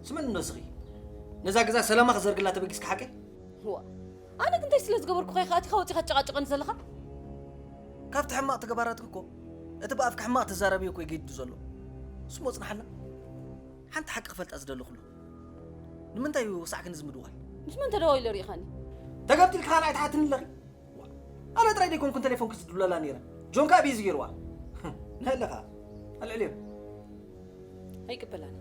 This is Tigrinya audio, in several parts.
ስምዕኒ ንስኺ ነዛ ገዛ ሰላማ ክዘርግላ ተበጊስካ ሓቀይ? እዋ፣ ኣነ ግን እንታይ ስለ ዝገበርኩ ኢኻ ኣቲኻ ወጺኻ ትጨቃጨቀኒ ዘለኻ? ካብቲ ሕማቕ ተግባራትኪ እኮ እቲ ብኣፍኪ ሕማቕ ትዛረብዮ እኮ እዩ ገዲዱ ዘሎ። ስሞ ጽንሓላ። ሓንቲ ሓቂ ክፈልጣ ዝደለኹሉ። ንምንታይ እዩ ወሳዕክን እዚ ምድዋል? ምስ መን ተደዋዊለ ርኢኻኒ? ተገብቲልካ ከኣ ኣይትሓትኒ ኣለኺ። ዋ፣ ኣነ ጥራይ ደይኮንኩን ተሌፎንኪ ዝድውለላ ነይረ። ጆን ከኣ ቢዚ ገይርዋ። ንህለኻ። ኣልዕልዮ። ኣይቅበላን።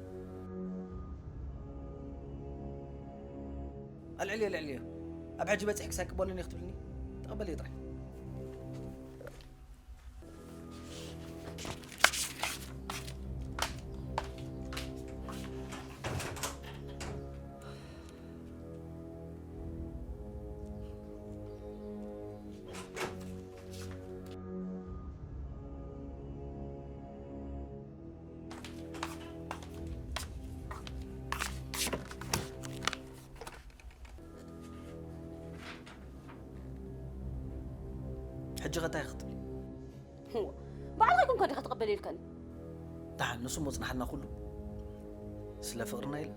ኣልዕልዮ፣ ኣልዕልዮ። ኣብ ሕጂ በጺሐ ክሳብ ቅበሉኒ ክትብልኒ? ተቐበልዮ ጥራይ። ሕጂ ኸ እንታይ ክትብሊ? እዋ፣ ባዕልኻ ኣይኮንካ ዲኻ ትቕበል ኢልካኒ? ደሓን፣ ንሱ እሞ ጽናሕና ኩሉ ስለ ፍቕርና ኢለ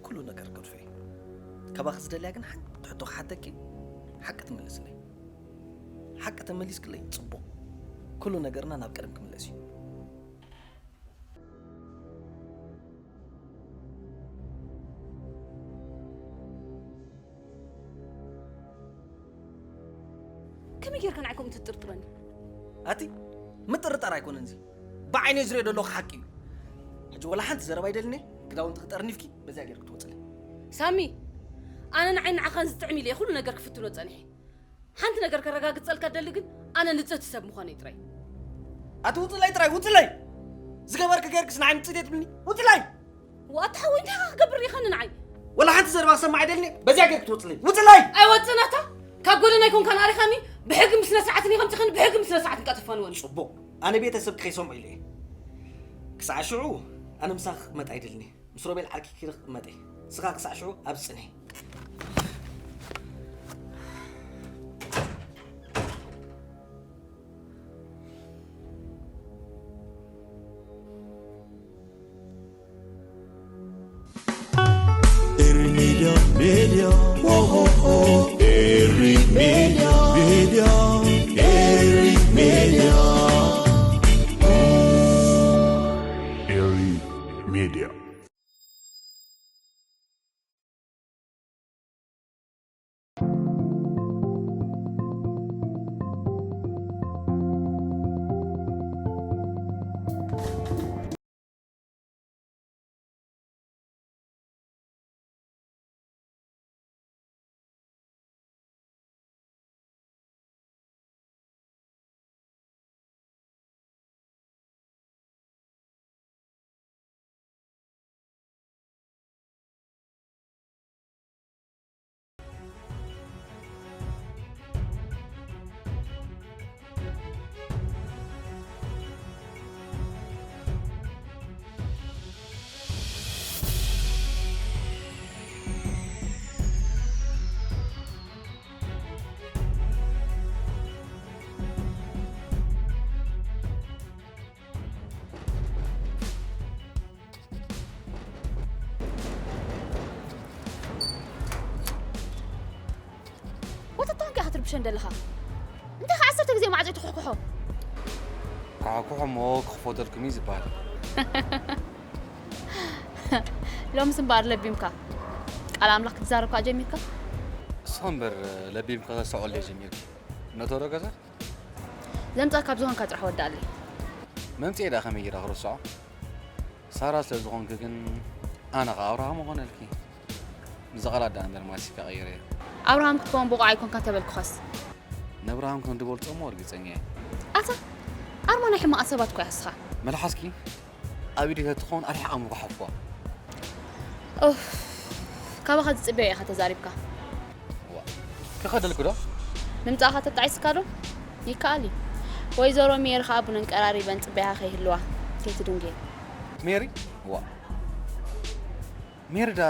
ኩሉ ነገር ገድፎ እየ። ካባኺ ዝደልያ ግን ሓንቲ ሕቶ ክሓተኪ፣ ሓቂ ትምልስለይ። ሓቂ ተመሊስክለይ ጽቡቕ። ኩሉ ነገርና ናብ ቀደም ክምለስ እዩ። ከመይ ጌርካ ንዓይ ከምኡ ትጥርጥረኒ? ኣቲ ምጥርጣር ኣይኮነን እዚ። ብዓይነይ ዝሪኦ ዘለኹ ሓቂ እዩ። ሕጂ ወላ ሓንቲ ዘረባ ኣይደልን እየ። ክዳውንቲ ክጠርኒፍኪ በዚኣ ጌርክ ትወፅለይ። ሳሚ፣ ኣነ ንዓይ ንዓኻን ዝጥዕም ኢለ እየ ኩሉ ነገር ክፍትኖ ጸኒሐ። ሓንቲ ነገር ከረጋግጸልካ ደሊ ግን ኣነ ንጽህቲ ሰብ ምዃነይ ጥራይ። ኣቲ ውፅለይ ጥራይ ውፅለይ! ዝገበርክ ጌርክስ ንዓይ ንጽህቲ ትብልኒ? ውፅለይ! ዋታ ሓወይ እንታይ ኢኻ ክገብር ኢኻ ንዓይ? ወላ ሓንቲ ዘረባ ክሰማዕ ኣይደልን እየ። በዚኣ ጌርክ ትወፅለይ። ውፅለይ! ኣይወፅእን ኣታ! ካብ ጎደና ኣይኮንካን ኣሪኻኒ፣ ብሕጊ ምስ ስነ ስርዓትን ከምፅኻኒ ብሕጊ ምስ ስነ ስርዓትን ቀጥፋንወኒ። ፅቡቕ። ኣነ ቤተሰብ ከይሰምዑ ኢለ እየ። ክሳዕ ሽዑ ኣነ ምሳኺ ክቕመጥ ኣይደልን እየ። ምስ ሮቤል ዓርኪ ክቕመጥ እየ። ንስኻ ክሳዕ ሽዑ ኣብዚ ፅንሒ። Eri Media, Media, oh, oh, oh. Eri Media, Media, Eri Media. Eri Media. ወተት እንታይ ኢኻ ትርብሸን ዘለኻ? እንታይ ከ ዓሰርተ ግዜ ማዕጾ ትኹሕኩሖ? ኩሕኩሑ እሞ ክኽፈተልኩም እዩ ዝበሃል። ሎምስ እምበኣር ለቢምካ። ቃል ኣምላኽ ክትዛረብ ከኣ ጀሚርካ? ንስኺ እምበር ለቢምካ ተስተውዕል ዶ ጀሚርኪ? ነቶ ዶ ገዛ? ዘምጻካ ኣብ ዝኾንካ ጥራሕ ወዳኣለይ። መምጽኤ ደኣ ከመይ ጌረ ክርስዖ? ሳራ ስለ ዝኾንኪ ግን ኣነ ኸኣ ኣብርሃም እኾነልኪ። ንዚ ቃላት ደኣ እምበር ማሲካ ቀይረዮ። ኣብርሃም ክትከውን ብቑዕ ኣይኮንካ ተበልኩኻስ። ንኣብርሃም ከም ዝበልጾ እሞ ርግጸኛ እየ። ኣታ ኣርማ ናይ ሕማቓት ሰባት እኮ ኢኻ ንስኻ። መልሓስኪ ኣብ ኢደይ ተትኸውን ኣርሒቐ ምጓሓፍኩዋ። ኡፍ፣ ካባኻ ዝጽበዮ ኢኻ ተዛሪብካ። ዋ፣ ክኸደልኩ ዶ? ምምጻእኻ ተጣዒስካ ዶ? ይከኣል እዩ። ወይዘሮ ሜሪ ከኣ ቡነን ቀራሪበን ጽበያ ከይህልዋ፣ ከይትድንጉየን። ሜሪ? ዋ። ሜሪ ዳ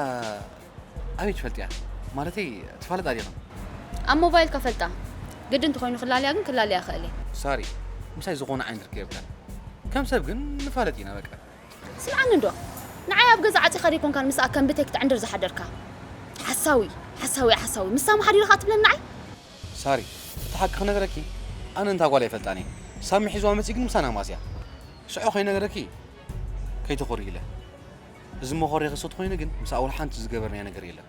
ኣበይ ትፈልጥያ? ማለተይ፣ ትፋለጣ ዲኽን? ኣብ ሞባይልካ ፈልጣ። ግዲ እንተኾይኑ ክላለያ ግን ክላለያ ይኽእል እየ። ሳሪ፣ ምሳይ ዝኾነ ዓይነት ርክብ የብላን። ከም ሰብ ግን ንፋለጥ ኢና በቃ። ስምዓኒ እንዶ፣ ንዓይ ኣብ ገዛ ዓጺኻ ደይኮንካን ምስኣ ከም ብተይ ክትዕንድር ዝሓደርካ? ሓሳዊ፣ ሓሳዊ፣ ሓሳዊ። ምስሳ መሓዲርኻ ትብለኒ ንዓይ? ሳሪ፣ እቲ ሓቂ ክነግረኪ፣ ኣነ እንታ ጓል ኣይፈልጣን እየ። ሳሚ ሒዝዋ መጺኡ ግን ምሳና ማስያ። ሽዑ ከይነግረኪ ከይትኾሪ ኢለ። እዚ መኾሪ ክስት ኮይኑ ግን ምስኣ ወላ ሓንቲ ዝገበርናዮ ነገር የለን።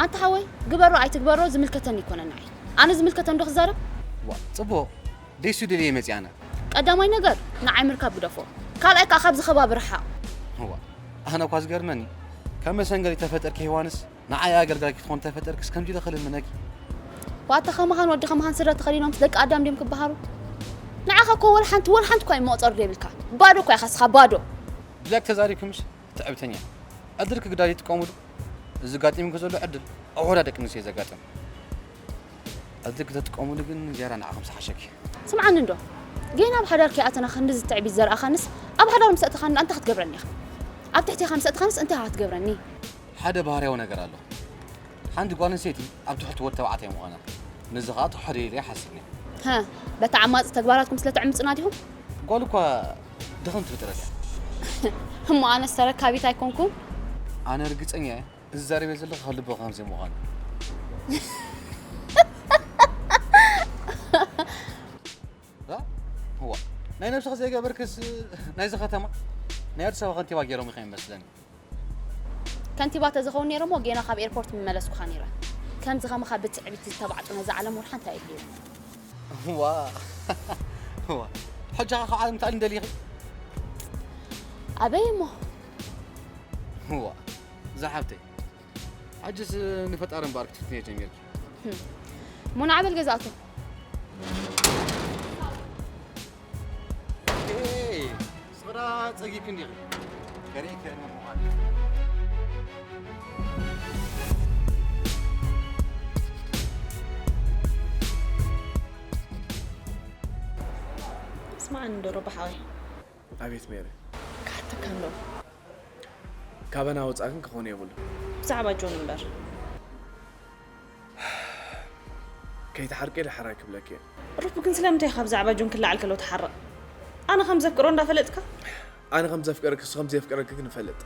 ኣንታ ሓወይ፣ ግበሮ ኣይትግበሮ ዝምልከተኒ ኣይኮነን ንዓይ። ኣነ ዝምልከተኒ ዶ ክዛረብ? ዋ፣ ጽቡቕ። ደይሱ ደልየ መጺኣ ኣነ። ቀዳማይ ነገር ንዓይ ምርካብ ግደፎ። ካልኣይ ከኣ ካብዚ ከባቢ ርሓቕ። ዋ፣ ኣነ እኳ ዝገርመኒ፣ ካብ መሰንገሊ ተፈጠርኪ ሄዋንስ ንዓይ ኣገልጋሊ ክትኾን ተፈጠርክስ ከምዚ ኢለ ክልምነኪ። ዋታ ከማኻን ወዲ ከማኻን ስረ ተኸዲኖምስ ደቂ ኣዳም ድዮም ክበሃሩ? ንዓኻ እኮ ወላ ሓንቲ፣ ወላ ሓንቲ እኳ እዩ መቑጸሪ ዘይብልካ። ባዶ እኳ ኢኻ እስኻ፣ ባዶ። ብላክ ተዛሪብኪ ምሽ ትዕብተኛ። ዕድልኪ ግዳድ ይጥቀሙሉ። እዚ ጋጢምኪ ዘሎ ዕድል ኣብ ውሑዳት ደቂ ኣንስትዮ ዘጋጥም። ዕድልኪ ተጥቀሙሉ ግን ዝያዳ ንዓኹም ዝሓሸኪ። ስምዓኒ እንዶ። ጌና ኣብ ሓዳር ከይኣተና ክንድዚ ትዕቢት ዘርኣኻንስ ኣብ ሓዳር ምስ ኣእተኻኒ እንታይ ክትገብረኒ ኢኻ? ኣብ ትሕቴኻ ምስ ኣእተኻንስ እንታይ ኢኻ ክትገብረኒ? ሓደ ባህርያዊ ነገር ኣሎ። ሓንቲ ጓል ኣንስተይቲ ኣብ ትሕቲ ወዲ ተባዕታይ ምዃና። ነዚ ኸኣ ትሕዶ ኢለ ይሓስብ እየ። ሃ፣ በታ ዓማጺ ተግባራትኩም ስለ ትዕምጹና ዲኹም? ጓል እኳ ድኽምቲ ፍጥረት እያ። እሞ ኣነስ ተረካቢት ኣይኮንኩን? ኣነ ርግጸኛ እየ፣ ዝዛረብ ዘለኹ ካብ ልቢ ከም ዘይምዃኑ። እ? እዋ፣ ናይ ነብስኺ ዘይገበርክስ ናይዚ ከተማ ናይ ኣዲስ ኣበባ ከንቲባ ገይሮም ኢኻ ይመስለኒ። ከንቲባ ተዝኸውን ነይረ እሞ ጌና ካብ ኤርፖርት ምመለስኩኻ ነይረ። ከምዚ ከማኻ ብትዕቢት ዝተባዕጡ ነዛ ዓለም ወላ ሓንቲ ኣየድልዩን። ዋ፣ ዋ፣ ሕጂ ኸዓ ዓለም ትኣሊ እንደሊኺ? ኣበይ እሞ? ዋ፣ ዝሓፍተይ፣ ሕጅስ ንፈጣሪ እምበኣር ክትፍትንዮ ጀሚርኪ። ህም። እሞ ንዓ በል ገዛእቶ። ኤይ፣ ስቕራ ጸጊብኪ እንዲኺ። ከሪእኪ ከሪእኪ ምዃን። ስማዕኒ ዶ ሮባ ሓወይ። ኣቤት ሜሪ። ክሓተካ እንዶ። ካባና ወጻእ ግን ክኾን የብሉ። ብዛዕባ ጆን እምበር። ከይትሓርቂ ደሓር ኣይክብለኪ እየ። ሩፍ ግን ስለምንታይ ካብ ብዛዕባ ጆን ክለዓል ከሎ ትሓርቕ? ኣነ ከም ዘፍቅሮ እንዳፈለጥካ? ኣነ ከም ዘፍቅረኪ እሱ ከም ዘፍቅረኪ ግን እፈልጥ።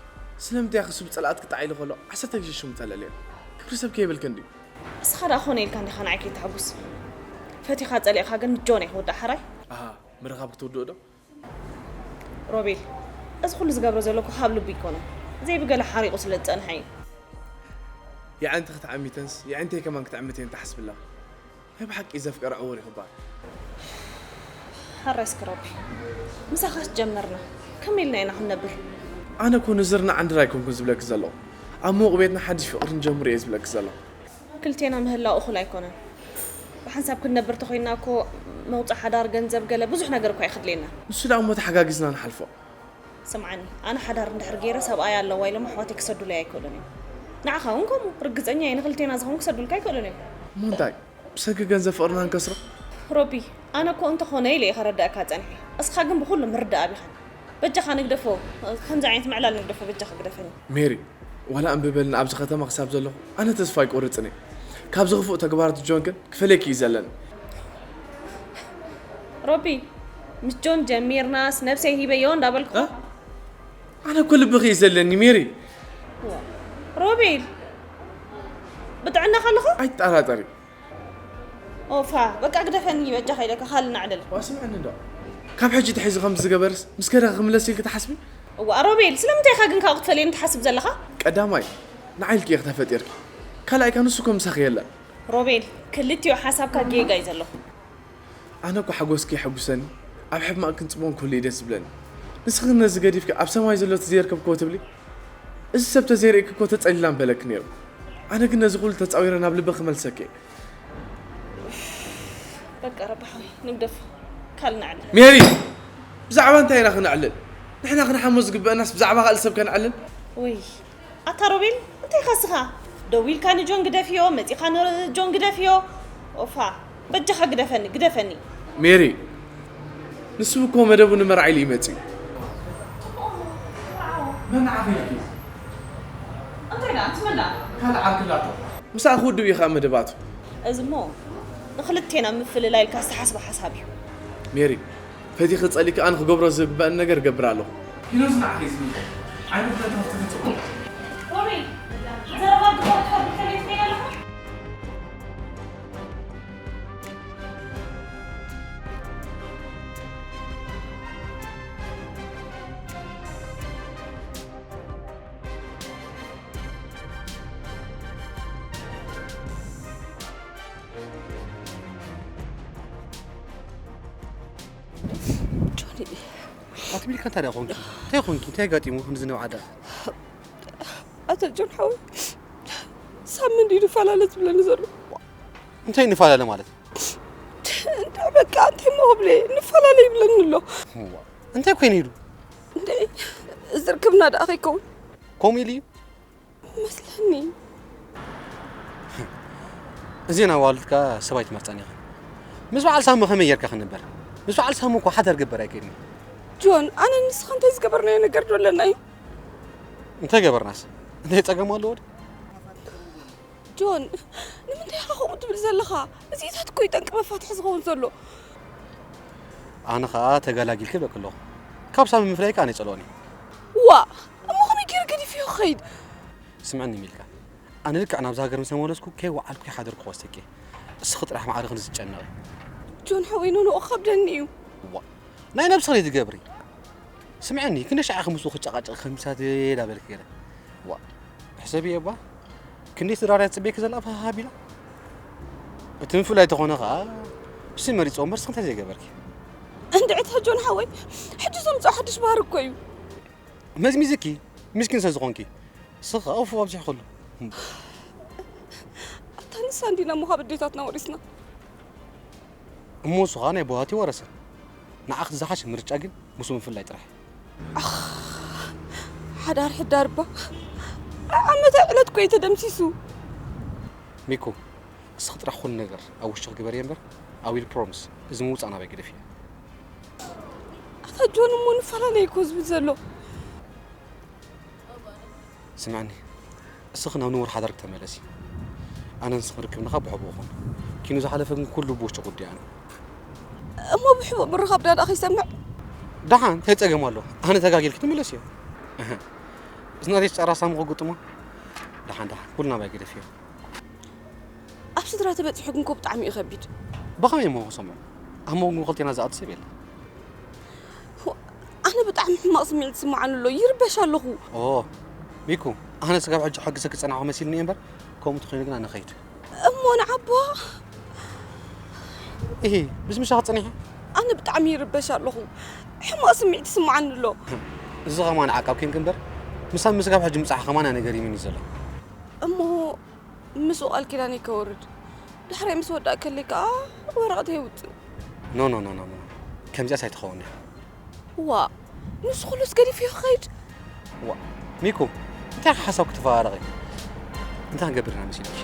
ስለምንታይ ክሱ ብጸላእት ክጣዕ ኢሉ ከሎ ዓሰርተ ግዜ ሽሙ ተለልዮ? ክብሪ ሰብ ከይብልኪ እንድዩ። እስኻ ደኣ ኮነ ኢልካ እንዲኻ ንዓይ ከይትሕጉስ። ፈቲኻ ጸሊእኻ ግን ምስ ጆን ኢኻ ወዲ ሓራይ። ኣሃ፣ ምርኻብ ክትውድኡ ዶ? ሮቤል፣ እዚ ኩሉ ዝገብሮ ዘሎ እኮ ካብ ልቡ ኣይኮነን። ዘይብገለ ሓሪቑ ስለ ዝጸንሐ እዩ። የዕንቲ ክትዓሚተንስ፣ የዕንተይ ከማን ክትዕምት እየን ትሓስቢ ኣለኺ? ናይ ብሓቂ ዘፍቀረ ዕዉር እዩ ክበሃል። ሕራይ እስኪ ሮቤል፣ ምሳኻስ ጀመርና። ከመይ ኢልና ኢና ክንነብር? ኣነ እኮ ንዝርና ዓንድር ኣይኮንኩን ዝብለኪ ዘለኹ። ኣብ ምዉቕ ቤትና ሓድሽ ፍቕሪ ንጀምር እየ ዝብለኪ ዘለኹ። ክልቴና ምህላው እኹል ኣይኮነን። ብሓንሳብ ክንነብር ተኾይንና እኮ መውጽእ ሓዳር፣ ገንዘብ፣ ገለ ብዙሕ ነገር እኳ እዩ ክድልየና። ንሱ ደኣ እሞ ተሓጋጊዝና ንሓልፎ። ስምዓኒ፣ ኣነ ሓዳር እንድሕር ገይረ ሰብኣይ ኣለዋ ኢሎም ኣሕዋተይ ክሰዱለይ ኣይክእሉን እዮም። ንዓኻ እውን ከምኡ፣ ርግጸኛ እየ ንክልቴና ዝኾኑ ክሰዱልካ ኣይክእሉን እዮም። እሞ እንታይ? ብሰንኪ ገንዘብ ፍቕርና ንከስሮ? ሮቢ፣ ኣነ እኮ እንተኾነ ኢለ እየ ከረድኣካ ጸኒሐ። እስኻ ግን ብኹሉ ምርዳእ ኣቢኻኒ። በጃኻ ንግደፎ፣ ከምዚ ዓይነት ምዕላል ንግደፎ፣ በጃኻ ግደፈኒ። ሜሪ፣ ዋላ እምቢ በልኒ ኣብዚ ከተማ ክሳብ ዘለኹ ኣነ ተስፋ ኣይቆርጽን እየ። ካብዚ ክፉእ ተግባራት ጆን ግን ክፈልየኪ እዩ ዘለኒ። ሮቢ፣ ምስ ጆን ጀሚርናስ ነብሰይ ሂበዮ እንዳበልኩ። እ? ኣነ እኮ ልብኺ እዩ ዘለኒ ሜሪ። ዋ፣ ሮቤል፣ ብጥዕናኻ ኣለኻ? ኣይትጠራጠሪ። ኦፋ፣ በቃ ግደፈኒ በጃኻ ኢለካ፣ ካልእ ናዕለል። ዋ፣ ስምዕኒ እንዶ። ካብ ሕጂ ተሒዙ ከምዚ ዝገበርስ፣ ምስ ከደ ክምለስ ኢልኪ ትሓስቢ? እዋ፣ ሮቤል፣ ስለምንታይ ኢኻ ግን ካብኡ ክትፈልየኒ ትሓስብ ዘለኻ? ቀዳማይ፣ ንዓይ ኢልኪ ኢኺ ተፈጢርኪ። ካልኣይ፣ ከ ንሱ እኮ ምሳኺ የለን። ሮቤል፣ ክልቲኡ ሓሳብካ ጌጋ እዩ ዘሎ። ኣነ እኮ ሓጎስኪ የሐጉሰኒ፣ ኣብ ሕማቕ ክንጽቦን ክህሉ እዩ ደስ ዝብለኒ። ንስኺ ነዚ ገዲፍኪ ኣብ ሰማይ ዘሎ ተዘይርከብክዎ ትብሊ? እዚ ሰብ ተዘይርእኪ እኮ ተጸሊላ ምበለኪ ነይሩ። ኣነ ግን ነዚ ኩሉ ተጻዊረ ናብ ልቢ ክመልሰኪ እየ። በቃ ረቢ ሓወይ፣ ንግደፎ። ካልእ ነዕልል። ሜሪ! ብዛዕባ እንታይ ኢና ክነዕልል? ንሕና ክንሓሞ ዝግበአናስ ብዛዕባ ካልእ ሰብ ከነዕልል? ውይ፣ ኣታ ሮቤል፣ እንታይ ኢኻ እስኻ? ደዊልካ ንጆን ግደፍዮ፣ መጺኻ ንጆን ግደፍዮ። ኦፋ፣ በጃኻ ግደፈኒ፣ ግደፈኒ። ሜሪ፣ ንሱ እኮ መደቡ ንመርዓ ኢሉ እዩ መጺኡ። መን ዓኺ ኢልኪ? እንታይ ደኣ፣ ኣንቲ መን ደኣ? ካልእ ዓርኪ ኣላቶ። ምስኣ ክውድእ እዩ ኸኣ መደባቱ። እዚ እሞ ንኽልቴና ምፍልላይ ኢልካ ዝተሓስበ ሓሳብ እዩ። ሜሪ፣ ፈቲኺ ጸሊእኪ ኣነ ክገብሮ ዝግበኣኒ ነገር እገብር ኣለኹ። ኪኖስ ንዓኺ እዩ ዝምልከት። ዓይኒ ብረት መፍትሒ ጽቡቕ። ሮቤል፣ ዘረባ ግበር ትፈልጥ ከመይ ትገይር ኣለኻ? ኣትቢልካ እንታይ ደኣ ኮንኪ? እንታይ ኮንኪ? እንታይ ኣጋጢሙ ክንዲ ዝነብዓ ደኣ? ኣቶ ጆን ሓወይ፣ ሳሚ እንድዩ ንፈላለ ዝብለኒ ዘሎ። እንታይ ንፈላለ ማለት? እንታይ በቃ እንታይ እሞ ክብለ ንፈላለ ይብለኒ ኣሎ። እንታይ ኮይነ ኢሉ? እንደ እዚ ርክብና ደኣ ከይከውን ከምኡ ኢሉ እዩ? መስለኒ። እዚን ኣዋልድካ ሰብ ኣይትመርፀን ኢኻ። ምስ በዓል ሳሚ ከመይ ጌርካ ክንበር? ምስ በዓል ሳሚ እኮ ሓዳር ገበር ኣይክእልን እዩ። ጆን፣ ኣነ ንስኻ እንታይ ዝገበርናዮ ነገር ዶ ኣለና እዩ? እንታይ ገበርናስ? እንታይ ፀገም ኣለዎ ድዩ? ጆን፣ ንምንታይ ኢኻ ከምኡ ትብል ዘለኻ? እዚታት እኮ እዩ ጠንቂ መፋትሒ ዝኸውን ዘሎ። ኣነ ኸዓ ተገላጊልኪ ይብለኪ ኣለኹ። ካብ ሳሚ ምፍላይካ ኣነ ይፀልኦን እዩ። ዋእ፣ እሞ ከመይ ገይረ ገዲፈዮ ክኸይድ? ስምዕኒ ሚልካ፣ ኣነ ልክዕ ናብዛ ሃገር ምስ ተመለስኩ ከይወዓልኩ ከይሓደርኩ ክወስደኪ። እስኺ ጥራሕ ማዕረ ክንዲ ትጨነቒ። ጆን ሓወይ፣ ኖኖ ከብደኒ እዩ። ዋ፣ ናይ ነብስኺ ትገብሪ። ስምዕኒ፣ ክንደይ ሻዕ ኢኺ ምስኡ ክጨቃጨቂ ከሚሳት ዳበልኪ ገለ። ዋ፣ ሕሰብዮ እባ። ክንደይ ስድራቤት ትጽበየኪ ዘላ ሃሃ ኣቢላ። እቲ ምፍላይ ተኾነ ኸኣ ንሱ መሪጽዎ እምበር ንስኺ እንታይ ዘይገበርኪ? እንድዒ እታ ጆን ሓወይ፣ ሕጂ ዘምጽኦ ሓድሽ ባህሪ እኮ እዩ። መዝሚዝኪ፣ ምስኪን ስለ ዝኾንኪ። ንስኺ ኸኣ ኡፍ ኣብዚሕክሉ። ኣታ ንሳ እንዲና እሞ ካብ ኣዴታትና ወሪስና። እሞ ንሱ ኸኣ ናይ ቦሃቲ ወረሰ። ንዓኺ ዝሓሸ ምርጫ ግን ምስኡ ምፍላይ ጥራሕ። ሓዳር ሕዳር እባ ዓመተ ዕለት እኮ እዩ ተደምሲሱ። ሚኩ፣ እስኺ ጥራሕ ኩሉ ነገር ኣብ ውሽጥኺ ግበርዮ እምበር፣ I will promise፣ እዚ ምውጻእ ናባይ ግደፍዮ። ኣታ ጆን እሞ ንፈላለ እኮ ዝብል ዘሎ። ስምዕኒ፣ እስኺ ናብ ንቡር ሓዳርኪ ተመለሲ። ኣነን ንስኽን ርክብና ካብ ብሕቡእ ይኹን። ኪኑ ዝሓለፈ ግን ኩሉ ብውሽጢ ጉዳይና። እሞ ብሕቡእ ምርኻብ ዳዳ ከይሰምዕ? ደሓን፣ እንታይ ጸገም ኣሎ? ኣነ ተጋጊልኪ ትምለስዮ። እህ። እዚ ናተይ ጨራሳ ምኽጉጥሞ? ደሓን፣ ደሓን፣ ኩሉ ናባይ ግደፍዮ። ኣብ ስድራ ተበጺሑ ግን እኮ ብጣዕሚ እዩ ከቢድ። ብኸመይ እሞ ክሰምዖ? ኣብ መንጎ ክልቴና ዝኣቱ ሰብ የለን። ኣነ ብጣዕሚ ሕማቕ ስምዒት ይስምዓኒ ኣሎ፣ ይርበሽ ኣለኹ። ኦ፣ ሚኩ፣ ኣነ ስጋብ ሕጂ ሕጊ ሰኪ ጸናሕኩ መሲልኒ እየ እምበር፣ ከምኡ እንተኾይኑ ግን ኣነ ኸይድ። እሞ ንዓባ ኢሂ፣ ምስ ምሻ ክጸኒሐ? ኣነ ብጣዕሚ ይርበሽ ኣለኹ፣ ሕማቕ ስምዒት ይስምዓኒ ኣሎ። እዚ ኸማን ዓቃብ ኬንክ እምበር፣ ምሳብ ምስጋብ ሕጂ ምጻሕ ኸማን ኣነ ገሪሙኒ ዘሎ። እሞ ምስኡ ቃል ኪዳነይ ከወርድ፣ ዳሕራይ ምስ ወዳእ ከለይ ከኣ ወረቐተይ የውጽእ። ኖ፣ ኖ፣ ኖ፣ ኖ፣ ኖ። ከምዚኣስ ኣይትኸውን እያ። ዋ፣ ንሱ ኩሉስ ገዲፉ ይኸይድ? ዋ፣ ሚኩ፣ እንታይ ሓሳብ ክትፈራረቒ? እንታይ ክንገብር ኢና መሲልኪ?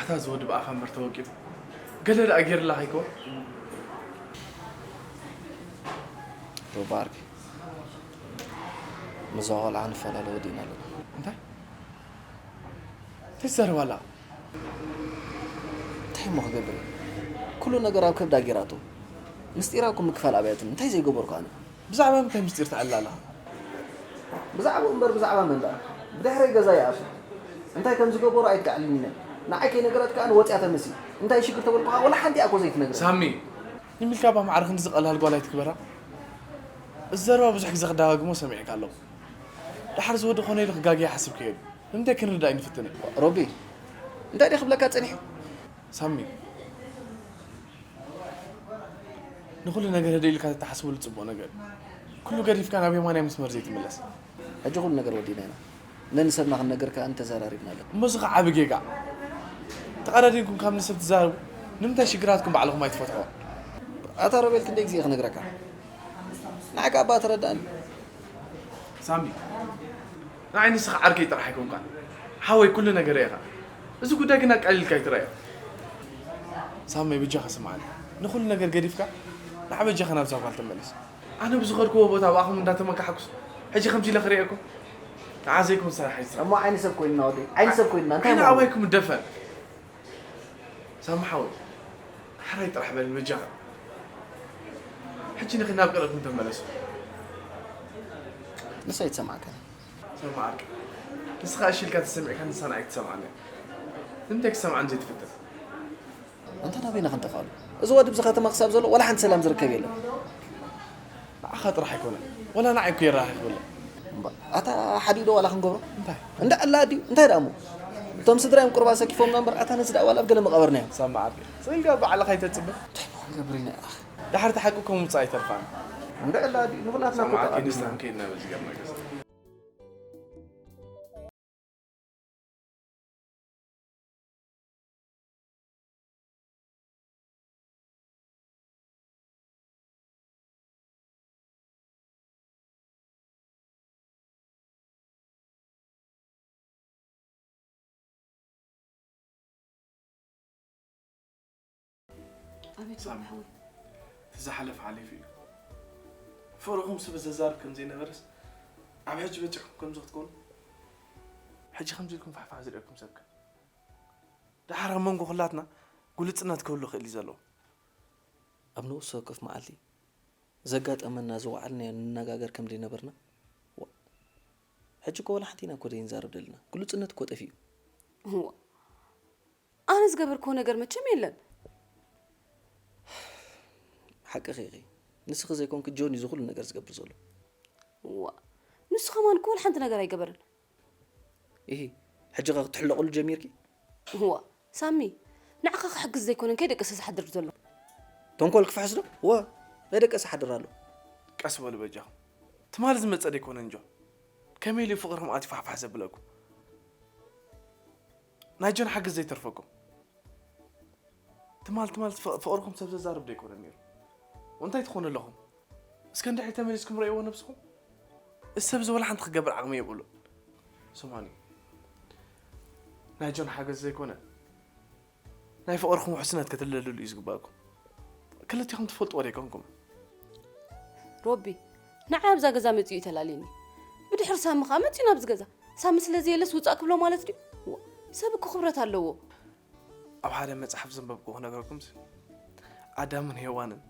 ኣታ እዚ ወዲ ብኣኻ እምበር ተወቂቡ ገለ ደኣ ጌርላ ከይኮን። ሩባ ዓርኪ፣ ምስዛ ቆልዓ ንፈላለ ወዲእና ኣለና። እንታይ እንታይ ትዛረብ ኣላ? እንታይ እሞ ክገብር እየ? ኩሉ ነገር ኣብ ከብዳ ጌራቶ። ምስጢራ እኮ ምክፋል ኣብያትኒ። እንታይ ዘይገበርኩ ኣነ? ብዛዕባ ምንታይ ምስጢር ተዕልል ኣለኻ? ብዛዕባኡ እምበር ብዛዕባ መን ደኣ? ብድሕረይ ገዛ ይኣቱ። እንታይ ከም ዝገበሩ ኣይትከዕልልኒ። ንዓይ ከይነገረትካ ኣነ ወፂኣ ተመሲ። እንታይ ሽግር ተበልኩኻ ወላ ሓንቲ እያ እኮ ዘይትነግረኒ። ሳሚ፣ ንሚልካ እባ ማዕረ ክንድዚ ቀላል ጓል ኣይትግበራ። እዚ ዘረባ ብዙሕ ግዜ ክደጋግሞ ሰሚዐካ ኣለኹ። ደሓር ዝወዲ ኾነ ኢሉ ክጋገ ይሓስብ ከየሉ ንምንታይ ክንርዳእ ኣይንፍትንን? ሮቢ፣ እንታይ ድየ ክብለካ ጸኒሐ? ሳሚ፣ ንኹሉ ነገር ህድእ ኢልካ ተተሓስበሉ ጽቡቕ ነገር እዩ። ኩሉ ገዲፍካ ናብ የማናይ መስመር ዘይትምለስ። ሕጂ ኩሉ ነገር ወዲና ኢና። ነንሰብና ክንነግር ከኣ ተዘራሪብና ኣለና። እሞ እዚ ኸዓ ዓቢ ጌጋ። ተቐዳዲምኩም ካብ ንሰብ ትዛረቡ ንምንታይ ሽግራትኩም ባዕልኹም ኣይትፈትሕዎ? ኣታ ሮቤል ክንደይ ግዜ ክነግረካ? ንዓካ እባ ተረዳእኒ። ሳሚ፣ ንዓይ ንስኻ ዓርከይ ጥራሕ ኣይኮንካን። ሓወይ ኩሉ ነገር ኢኻ። እዚ ጉዳይ ግን ኣቃሊልካ ኣይትረኣዮ። ሳሚ በጃኻ ስምዓኒ። ንኹሉ ነገር ገዲፍካ ንዓ በጃኻ ናብዛ ጓል ተመለስ። ኣነ ብዝኸድክዎ ቦታ ኣብኣኹም እንዳተመካሕኩስ፣ ሕጂ ከምዚ ኢለ ክርእየኩም? ንዓ ዘይኮን ስራሕ እዩ ስራሕ። እሞ ዓይኒ ሰብ ኮይንና ወደይ፣ ዓይኒ ሰብ ኮይንና፣ እንታይ ከይኑ ማለት? ኣባይኩም ደፈን። ሳሚ ሓወይ፣ ሓራይ ጥራሕ በል በጃኻ። ሕጂ ንኺድ ናብ ገለኩም ተመለሱ። ንሳ ኣይትሰምዓካን። ሰማዓካ። ንስኻ እሺ ኢልካ ተሰሚዕካ ንሳን ኣይትሰምዓን እያ። ንምንታይ ክሰምዓን ዘይትፍትን? ኣንታ ናበይና ክንጠፍኣሉ? እዚ ወዲ ብዚ ከተማ ክሳብ ዘሎ ዋላ ሓንቲ ሰላም ዝርከብ የለን። ንዓኻ ጥራሕ ኣይኮነን። ዋላ ንዓይ እኮ የራኺ ክብለ። እምባ፣ ኣታ ሓዲኡ ዶ ዋላ ክንገብሮ? እንታይ? እንዳ ዕላ ድዩ? እንታይ ደኣ እሞ? እቶም ስድራ እዮም ቁርባ ሰኪፎምና እምበር ኣታ ነዚ ደኣ ዋላ ኣብ ገለ መቐበርናዮ። ሰማዓካ። ስእልካ ባዕልኻ ኣይተጽብእ። እንታይ እሞ ክንገብር ኢና ኣኽ? ድሓር እቲ ሓቂ እኮ ምውጻእ ኣይተርፋን። እንዳ ዕላ ድዩ? ንኹላትና እኮ ሰማዓካ። ጠቓሚ እዩ። ንስና ክንከይድ ናብ ዝገርመካ። ኣቤት ሳሚ፣ ሓወይ። እቲ ዝሓለፈ ሓሊፉ እዩ። ፍቕርኹም ስብ ዘዛርብ ከም ዘይነበረስ ኣብ ሕጂ በጺሕኩም ከምዚ ክትኮኑ፣ ሕጂ ከምዚ ኢልኩም ፋሕፋሕ ዝርእየኩም ሰብከ? ደሓር ኣብ መንጎ ኩላትና ግሉጽነት ክህሉ ክእል እዩ ዘለዎ። ኣብ ንኡስ ወከፍ መዓልቲ ዘጋጠመና ዝወዓልናዮ ንነጋገር ከም ዘይነበርና። ዋ፣ ሕጂ እኮ ወላ ሓንቲ ኢና እኮ ዘይንዛረብ ደለና። ግሉጽነት እኮ ጠፊኡ። እዋ፣ ኣነ ዝገበርክዎ ነገር መቸም የለን። ሓቅኺ ኢኺ። ንስኺ ዘይኮንኪ ጆን እዩ እዚ ኩሉ ነገር ዝገብር ዘሎ። እዋ፣ ንሱ ከማን እኮ ወላ ሓንቲ ነገር ኣይገበረን። ኢሂ፣ ሕጂ ኸ ክትሕለቕሉ ጀሚርኪ? እዋ፣ ሳሚ፣ ንዓኻ ክሕግዝ ዘይኮነን ከይደቀሰ ዝሓድር ዘሎ። ተንኮል ክፍሕስ ዶ? እዋ፣ ከይደቀሰ ሓድር ኣሎ። ቀስ በሉ በጃኹም። ትማሊ ዝመጸ ደይኮነን ጆን። ከመይ ኢሉ ፍቕርኹም ኣትዩ ፋሕፋሕ ዘብለኩም? ናይ ጆን ሓገዝ ዘይተርፈኩም? ትማል ትማል ፍቕ-፣ ፍቕርኹም ሰብ ዘዛርብ ዶ ኣይኮነን ነይሩ? እንታይ ትኾኑ ኣለኹም? እስከ እንድሕሪ ተመሊስኩም ረእይዎ ነብስኹም። እዚ ሰብ እዚ ወላ ሓንቲ ክገብር ዓቕሚ የብሉን። ስምዑኒ፣ ናይ ጆን ሓገዝ ዘይኮነ ናይ ፍቕርኹም ውሕስነት ከተለልሉ እዩ ዝግባእኩም። ክልቲኹም ትፈልጥዎ ዶ ኣይኮንኩም? ሮቢ፣ ንዓይ ኣብዛ ገዛ መጺኡ እዩ ተላልየኒ። ብድሕሪ ሳሚ ኸኣ መጺኡ ናብዚ ገዛ። ሳሚ ስለ ዘየለስ ውጻእ ክብሎ ማለት ድዩ? ዋ፣ ሰብ እኮ ክብረት ኣለዎ። ኣብ ሓደ መጽሓፍ ዘንበብኩዎ ክነግረኩምስ፣ ኣዳምን ሄዋንን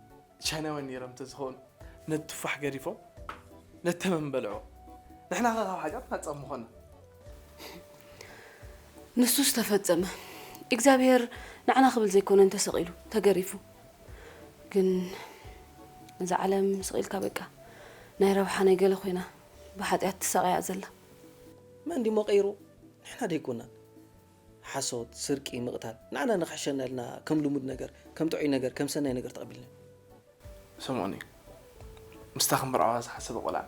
ቻይናውያን ነይሮም እንተዝኾኑ፣ ነቲ ቱፋሕ ገዲፎም፣ ነቲ ተመን በልዖ። ንሕና ኸ ካብ ሓጢኣት ናጻ ምኾና። ንሱስ ተፈጸመ። እግዚኣብሔር ንዓና ክብል ዘይኮነን ተሰቒሉ፣ ተገሪፉ። ግን እዛ ዓለም ስቕ ኢልካ በቃ ናይ ረብሓ ናይ ገለ ኮይና ብሓጢኣት ትሳቐያ ዘላ። መን ድሞ ቀይሩ? ንሕና ደይኮናን። ሓሶት፣ ስርቂ፣ ምቕታል ንዓና ንኽሕሸና ኢልና ከም ልሙድ ነገር፣ ከም ጥዑይ ነገር፣ ከም ሰናይ ነገር ተቐቢልና። ስምዑኒ፣ ምስታ ክምርዓዋ ዝሓሰበ ቆልዓ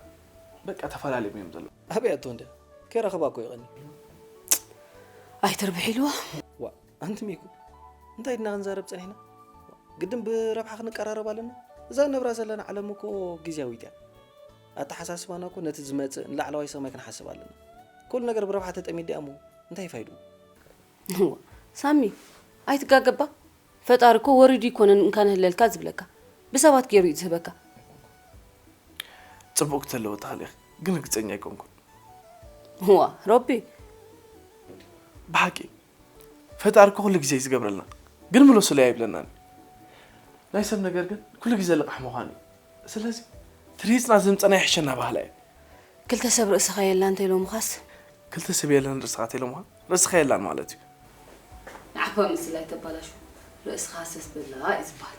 በቃ ተፈላለዮም እዮም ዘለዉ። ኣበይ ኣቶ እንድያ? ከይረኸባ እኮ ይቐኒ። ኣይትርብሕ ኢልዋ። ዋ፣ ኣንቲ ሚኩ፣ እንታይ ድና ክንዛረብ ጸኒሕና? ግድን ብረብሓ ክንቀራረብ ኣለና? እዛ ንነብራ ዘለና ዓለም እኮ ግዝያዊት እያ። ኣተሓሳስባና እኮ ነቲ ዝመጽእ ንላዕለዋይ ሰማይ ክንሓስብ ኣለና። ኩሉ ነገር ብረብሓ ተጠሚዱ እሞ እንታይ ፋይድኡ? እዋ፣ ሳሚ፣ ኣይትጋገባ። ፈጣሪ እኮ ወሪዱ ይኮነን እንካ ንህለልካ ዝብለካ። ብሰባት ገይሩ እዩ ዝህበካ። ጽቡቕ ክትህልዊ ትኽእሊ ኢኺ፣ ግን ርግጸኛ ኣይኮንኩን። እዋ፣ ሮቢ። ብሓቂ፣ ፈጣሪ እኮ ኩሉ ግዜ እዩ ዝገብረልና፣ ግን ምለሱለይ ኣይብለናን። ናይ ሰብ ነገር ግን ኩሉ ግዜ ልቓሕ ምዃኑ እዩ። ስለዚ፣ ትሪጽና ዝምጸና ይሕሸና ባህላ እዩ። ክልተ ሰብ ርእስኻ የላን ተይሎምኻስ? ክልተ ሰብ የለን ርእስኻ ተይሎምኻ፣ ርእስኻ የላን ማለት እዩ። ንዓኻ ምስላ ኣይተባላሹ፣ ርእስኻ ሰስ በላ እዩ ዝበሃል።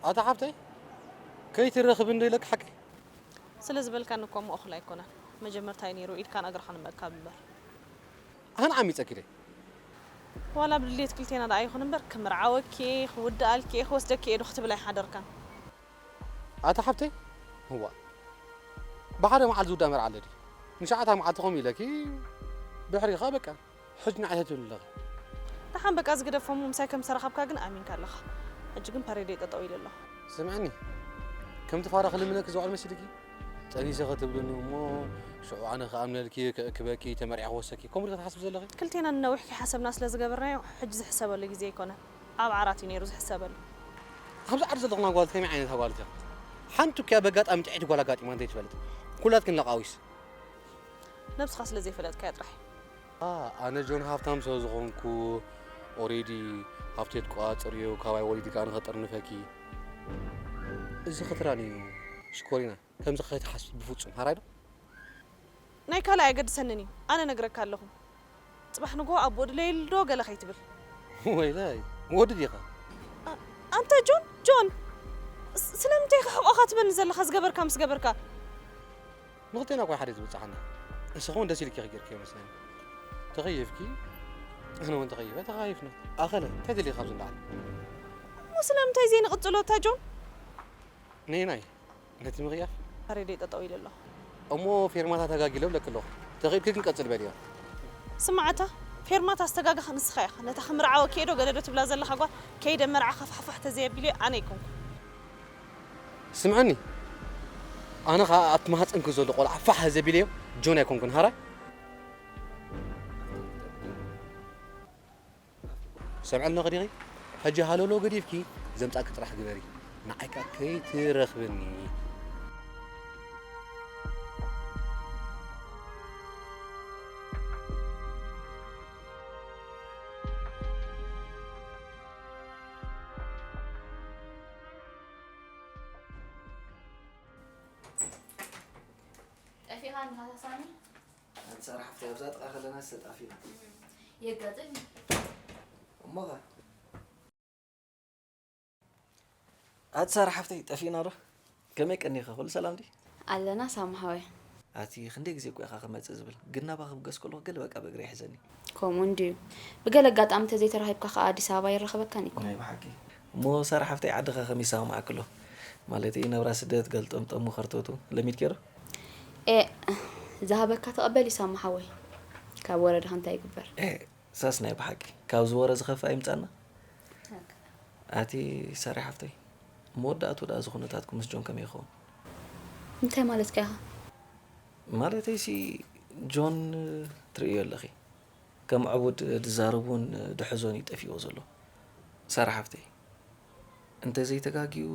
ኣታ ሓብተይ፣ ከይትረኽብ እንዶ ኢለካ ሓቂ? ስለ ዝበልካኒ እኮ እሞ እኹል ኣይኮነን። መጀመርታ እዩ ነይሩ ኢድካን እግርኻን ምእካብ እምበር። ኣነ ዓሚጸኪ ድየ? ዋላ ብድሌት ክልቴና ደኣ ኣይኹን እምበር፣ ክምርዓወኪ እየ፣ ክውድኣልኪ እየ፣ ክወስደኪ እየ ዶ ክትብል ኣይሓደርካን? ኣታ ሓብተይ፣ እዋ፣ ብሓደ መዓልቲ ዝውዳእ መርዓ ኣሎ ድዩ? ንሽዓታ መዓልቲ ከምኡ ኢለኪ፣ ድሕሪኻ በቃ፣ ሕጂ ንዓይ ትብሊ ኣለኺ። ደሓን በቃ ዝግደፎ እሞ ምሳይ ከም ዝተራኸብካ ግን ኣሚንካ ኣለኻ። ሕጂ ግን ፐሬደይ ጠጠው ኢሉ ኣሎ። ስምዕኒ፣ ከምቲ ፋራ ክልምነኪ ዝውዕል መሲልኪ? ጠኒሰ ኸትብልኒ እሞ ሽዑ ኣነ ክኣምነልኪ፣ ክእክበኪ፣ ተመርዒ ክወሰኪ፣ ከምኡ ዲኺ ትሓስቢ ዘለኺ? ክልቴና ንነዊሕ ከይሓሰብና ስለ ዝገበርናዮ፣ ሕጂ ዝሕሰበሉ ግዜ ኣይኮነን። ኣብ ዓራት እዩ ነይሩ ዝሕሰበሉ። ኣብዚ ዓዲ ዘለኹም ኣጓልት ከመይ ዓይነት ኣጓልት እያ? ሓንቲ እኮ እያ በጋጣሚ ጥዕይቲ ጓል ኣጋጢማ እንተይትፈልጥ። ኩላትክን ለቃዊስ። ነብስኻ ስለ ዘይፈለጥካያ ጥራሕ። ኣ-፣ ኣነ ጆን ሃብታም ስለ ዝኾንኩ፣ ኦሬዲ ሃብተይ ትቆጻጸርዮ፣ ካባይ ወሊድካ ኣነ ከጥርንፈኪ። እዚ ኽትራን እዩ ሽኮሪና። ከምዚ ከይትሓስብ ብፍጹም፣ ሃራይ ዶ? ናይ ካልእ ኣየገድሰንን እዩ። ኣነ ነግረካ ኣለኹ። ጽባሕ ንግሆ ኣቦኡ ድለየሉ ዶ ገለ ከይትብል። ወይለይ፣ ወዲ ዲኻ? ኣ-፣ ኣንታ ጆን፣ ጆን! ስ-፣ ስለምንታይ ኢኻ ሕቆኻ ትበኒ ዘለኻ ዝገበርካ ምስ ገበርካ? ንኽልቴና እኮ ሓደ እዩ ዝብጽሓና። ንስኺ እውን ደስ ኢልኪ ኢኺ ጌርክዮ መስለኒ። ተኸይፍኪ፣ ኣነ እውን ተኸይፈ፣ ተኸያይፍና። ኣኸለ፣ እንታይ ደሊኻ ኣብዚ ንላዕሊ? እሞ ስለምንታይ ዘይንቕጽሎ እታ ጆን? ነይናይ፣ ነቲ ምቕያፍ? ያሬደይ ጠጠው ኢለ ኣለኹ። እሞ ፌርማታ ተጋጊለ እብለኪ ኣለኹ። ተኺእልኪ ክንቀጽል በልዮ። ስማዕ ኣታ፣ ፌርማታ ዝተጋገኻ ንስኻ ኢኻ። ነታ ክምርዓወኪ እየ ዶ ገለ ዶ ትብላ ዘለኻ ጓል፣ ከይደ መርዓኻ ፋሕፋሕ ተዘየቢለዮ ኣነ ኣይኮንኩ። ስምዐኒ፣ ኣነ ኸኣ ኣብቲ ማህጸንኪ ዘሎ ቆልዓ ፋሕ ዘቢለዮ ጆን ኣይኮንኩን፣ ሃራይ። ሰምዐልኒ ኸዲኺ? ሕጂ ሃለሎ ገዲፍኪ ዘምጻእኪ ጥራሕ ግበሪ። ንዓይ ከኣ ከይትረኽብኒ። ጠፊእኻ እንዲኻ ሳሚ? ኣቲ ሳራ ሓፍተይ፣ ኣብዛ ጥቓ ከለና ዝተጣፊና። የጋጥም። እሞኸ? ኣቲ ሳራ ሓፍተይ፣ ጠፊእና ዶ? ከመይ ቀኒኻ? ኩሉ ሰላም ድዩ? ኣለና ሳሚ ሓወይ። ኣቲ ክንደይ ግዜ እኮ ኢኻ ክመጽእ ዝብል፣ ግን ናባኺ ክብገስ ከለኹ ገለ በቃ ብእግሪ ይሕዘኒ። ከምኡ እንድዩ። ብገለ ኣጋጣሚ እንተዘይተራኺብካ ከኣ ኣዲስ ኣበባ ኣይራኸበካን እኮ። ናይ ብሓቂ። እሞ ሳራ ሓፍተይ፣ ዓድኻ ከመይ ይሰማማዓኪ ኣሎ? ማለተይ ናብራ ስደት ገልጠምጠሙ ኸርተቱ ለሚድኪዮ ዶ? ኤእ፣ ዝሃበካ ተቐበል እዩ ሳሚ ሓወይ። ካብ ወረ ድኻ እንታይ ይግበር? ኤእ፣ ሳስ ናይ ብሓቂ። ካብዚ ወረ ዝኸፍእ ኣይምጻና። ኣቲ ሳሪ ሓፍተይ፣ መወዳእቱ ደኣ እዚ ኩነታትኩም ምስ ጆን ከመይ ይኸውን? እንታይ ማለትካ ኢኻ? ማለተይሲ ጆን ትርእዮ ኣለኺ። ከም ዕቡድ ድዛረብ እውን ድሕዞን እዩ ጠፊእዎ ዘሎ። ሳራ ሓፍተይ፣ እንተዘይተጋግዩ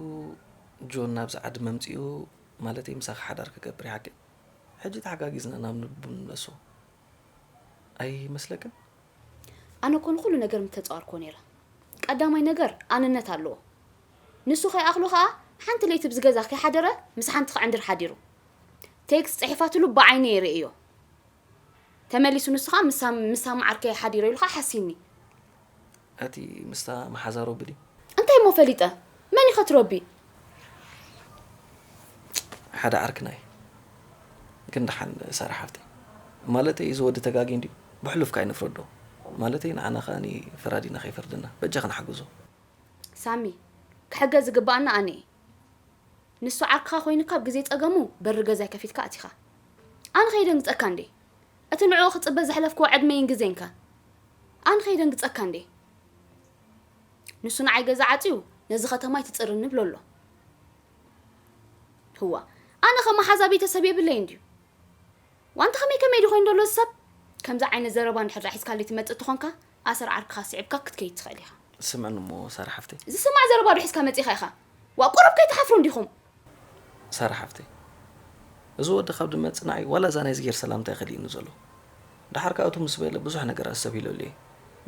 ጆን ናብዚ ዓዲ መምጺኡ፣ ማለተይ ምሳኺ ሓዳር ክገብር እዩ ሓቂ። ሕጂ ተሓጋጊዝና ናብ ንቡ ንመልሶ። ኣይመስለክን? ኣነ እኮ ንኹሉ ነገር ምተጻወርክዎ ነይረ። ቀዳማይ ነገር ኣነነት ኣለዎ። ንሱ ከይኣኽሎ ከኣ ሓንቲ ለይቲ ኣብዚ ገዛ ከይሓደረ ምስ ሓንቲ ክዕንድር ሓዲሩ። ቴክስት ጽሒፋትሉ ብዓይነይ እየ ርእዮ። ተመሊሱ ንሱ ከኣ ምስ ሳም-፣ ምስ ሳሚ ዓርከይ ሓዲረ ኢሉ ከኣ ሓሲኒ። ኣቲ ምስታ መሓዛ ሮቢ ድዩ? እንታይ እሞ ፈሊጠ? መን ኢኸ ትሮቢ? ሓደ ዓርክና እዩ። ግን ደሓን ሳራ ሓፍተይ። ማለተይ እዚ ወዲ ተጋጊ እንድዩ። ብሕሉፍ ከኣ ኣይንፍረዶ። ማለተይ ንዓና ከኣ ፈራዲና ከይፈርደና። በጃ ክንሓግዞ። ሳሚ፣ ክሕገዝ ዝግባኣና ኣነ እየ። ንሱ ዓርክኻ ኮይኑ ካብ ግዜ ጸገሙ በሪ ገዛይ ከፊትካ ኣቲኻ። ኣነ ከይደንግጸካ እንዴ? እቲ ንዕኡ ክጽበ ዘሕለፍክዎ ዕድመይን ግዜን ከ? ኣነ ከይደንግጸካ እንዴ? ንሱ ንዓይ ገዛ ዓጽዩ ነዚ ከተማ ኣይትጽርኒ ይብሎ ኣሎ። ህዋ፣ ኣነ ከ መሓዛ ቤተሰብ የብለይ እንድዩ? ዋንታ ከመይ ከመይ ድዩ ኮይኑ ዘሎ እዚ ሰብ? ከምዚ ዓይነት ዘረባ እንድሕር ደኣ ሒዝካለይ ትመጽእ ተኾንካ፣ ኣሰር ዓርክኻ ስዒብካ ክትከይድ ትኽእል ኢኻ። ስምዕኒ እሞ ሳራ ሓፍተይ። ዝስማዕ ዘረባ ዶ ሒዝካ መጺኻ ኢኻ? ዋእ፣ ቁሩብ ከይትሓፍሩ እንዲኹም? ሳራ ሓፍተይ፣ እዚ ወዲ ካብ ድመጽእ ንዓይ ዋላ እዛ ናይ ዝጌር ሰላምታ እዩ ከሊእኒ ዘሎ። ደሓር ከኣ እቱ ምስ በለ ብዙሕ ነገራት ሰቢለሉ እየ።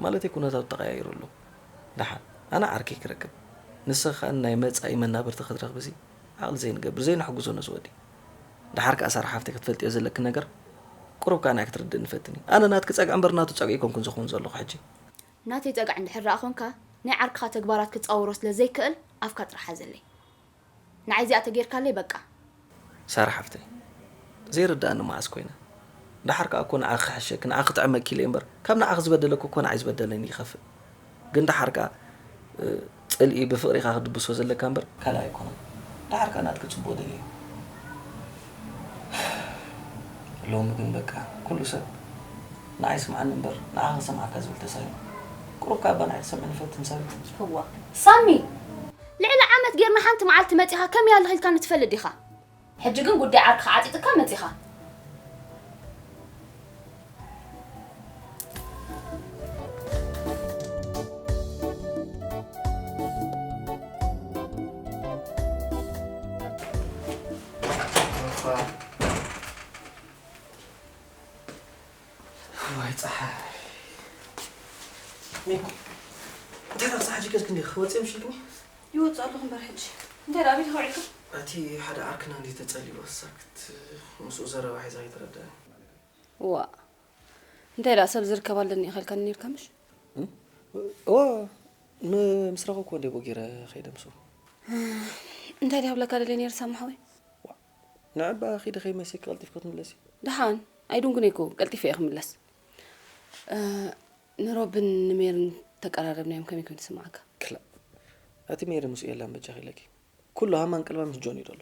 ማለተይ ኩነታቱ ተቐያይሩ ኣሎ። ደሓር ኣነ ዓርከይ ክረክብ፣ ንስኺ ከኣ ናይ መጻኢ መናብርቲ ክትረኽብሲ ዓቕሊ ዘይንገብር፣ ዘይንሕግዞ ነዚ ወዲ። ደሓር ከኣ ሳራ ሓፍተይ ክትፈልጥዮ ዘለኪ ነገር፣ ቁሩብ ከኣ ንዓይ ክትርድእኒ ፈትኒ። ኣነ ናትኪ ጸግዒ እምበር ናቱ ጸግዒ ኣይኮንኩን ዝኸውን ዘለኹ ሕጂ። ናተይ ጸግዒ እንድሕር ደኣ ኾንካ፣ ናይ ዓርክኻ ተግባራት ክጻወሮ ስለ ዘይክእል ኣፍካ ጥራሕ ሓዘለይ። ንዓይ እዚኣ ተጌርካለይ በቃ። ሳራ ሓፍተይ፣ ዘይርድኣኒ መዓስ ኮይነ? ደሓር ከኣ እኮ ንዓኺ ክሕሸኪ፣ ንዓኺ ክጥዕመኪ ኢለ እምበር፣ ካብ ንዓኺ ዝበደለኪ እኮ ንዓይ ዝበደለኒ ይኸፍእ። ግን ደሓር ከኣ፣ እ፣ ጽልኢ ብፍቕሪ ኢኻ ክትድብሶ ዘለካ እምበር፣ ካልእ ኣይኮነን። ደሓር ከኣ ናትኪ ጽቡቕ ደልየ። ሎሚ ግን በቃ፣ ኩሉ ሰብ ንዓይ ስምዓኒ እምበር፣ ንዓኺ ክሰምዓካ ዝብል ተሳኢኑ። ቁሩብ ከኣ እባ ንዓይ ትሰምዕኒ ፈትን ሳሪ። ህዋ። ሳሚ! ልዕሊ ዓመት ጌርና ሓንቲ መዓልቲ መጺኻ ከመይ ኣለኺ ኢልካኒ ትፈልጥ ዲኻ? ሕጂ ግን ጉዳይ ዓርክኻ ዓጺጥካ መጺኻ። ዋይ ጸሓይ። ሚኩ፣ እንታይ ደኣ ክሳዕ ሕጂ ከስክ እንዲኻ ወጺኦም ሽልግኒ? ይወጽእ ኣለኹ እምበር ሕጂ። እንታይ ደኣ ኣበይ ተኸውዒልካ? እቲ ሓደ ዓርክና እንዲ ተጸሊኡ ሳክት ምስኡ ዘረባ ሒዛ ከይተረድኣኒ። ዋእ እንታይ ደኣ ሰብ ዝርከብ ኣለኒ ኢኻ ኢልካኒ ኔርካ ምሽ? እወ ም ምስ ረኸብኩዎ እንደ ቦ ገይረ ከይደ ምስኡ። እንታይ ድያ ብለካ ደልየ ነይረ ሳሚ ሓወይ? ንዕባ ኺዲ ከይመሲኪ ቀልጢፍኪ ክትምለሲ። ደሓን ኣይድንጉን እየ እኮ ቀልጢፈ እየ ክምለስ። ንሮብን ንሜርን ተቀራረብናዮም ከመይ ኮይኑ ዝስምዓካ? ክላእ ኣቲ ሜሪ ምስኡ የላን በጃኺ ኢለኪ። ኩሉ ሃማን ቀልባን ምስ ጆን እዩ ዘሎ።